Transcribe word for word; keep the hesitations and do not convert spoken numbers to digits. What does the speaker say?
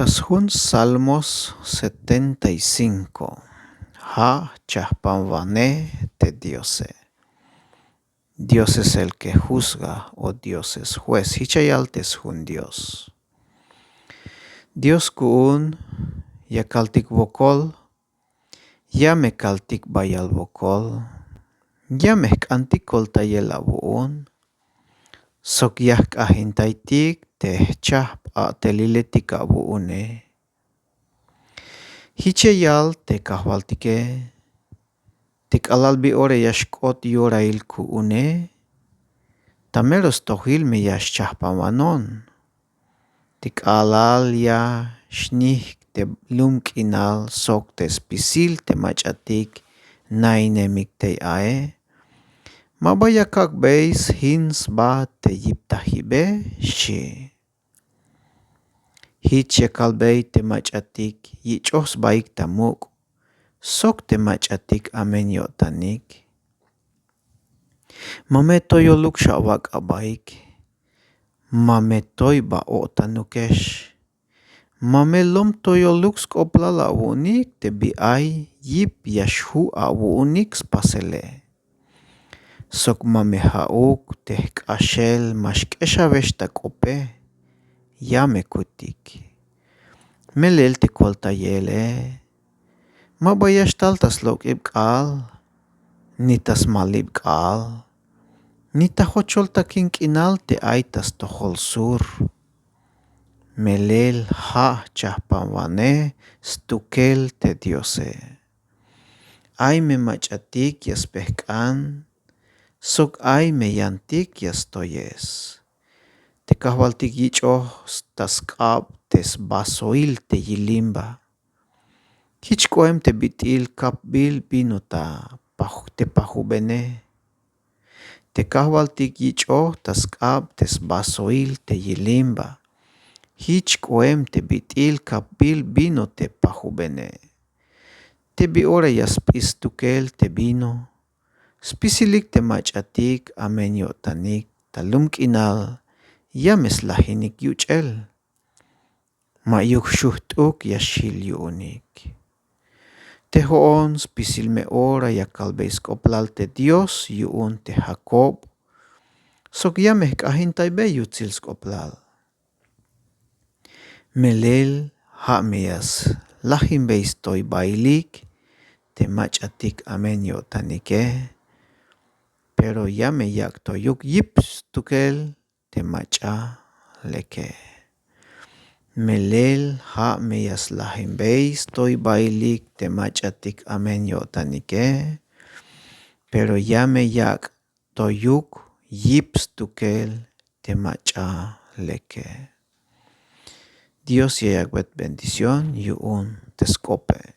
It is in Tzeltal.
Jun salmos setenta y cinko. Ja' jchajpanwanej te diose. Dios es el ke juzga o dios es juez jich ya yal te sjun dios. Dios ku'un ya kaltik wokol. Ya me kaltik bayal wokol. Ya me jk'antik koltayel awu'un. Sok ya jk'ajintaytik te jchajp a'teliletik awu'une. Jich ya yal te kajwaltike. Te k'alal bi ora ya xk'ot yorail ku'une. Ta mero stojil me ya xchajpanwanon. Te k'alal ya xnijk te lum k'inal sok te spisil te mach'atik nainemik tey ae. Ma ba ya kak'bey sjin sba te yiptajibe xchi. Jich ya kalbey te mach'atik yich'oj sbaik ta muk' sok te mach'atik amen yo'tanik. Ma me toyoluk xawak' abaik. Ma me toy ba o'tanukex. Ma me lom toyoluk sk'oplal awu'unik te bi ay yip ya xju' awu'unik spasele. Sok ma me ja'uk te jk'axel ma xk'exawex ta k'ope. Ya me kutik. Melel te koltayele. Ma ba ya xtal ta slok'ib k'aal ni ta smalib k'aal ni ta jocholtakin k'inal te ay ta stojol sur. Melel ja' jchajpanwanej stukel te diose. Ay me mach'atik ya spejk'an sok ay me yantik ya stoyes. Te kajwaltik yich'oj ta sk'ab te sbasoil te yilimba. Jich k'oem te bit'il kapbil vino ta te pajubene. Te kajwaltik yich'oj ta sk'ab te sbasoil te yilimba. Jich k'oem te bit'il kapbil vino te pajubene. Te bi ora ya sp'is stukel te vino. Spisilik te mach'atik amen yo'tanik ta lum k'inal ya me slajinik yuch'el. Ma'yuk xujt'uk ya xjil yu'unik. Te jo'on spisil me ora ya kalbey sk'oplal te dios yu'un te jakob. Sok ya me jk'ajintaybey yutsil sk'oplal. Melel ja' me ya slajinbey stoybailik te mach'atik amen yo'tanike. Pero ya me yak' toyuk yip stukel te mach'a leke. Melel ja' me ya slajinbey stoybailik te mach'atik amen yo'tanike. Pero ya me yak' toyuk yip stukel te mach'a leke. Dios ya yak'bey bendición yu'un te sk'ope.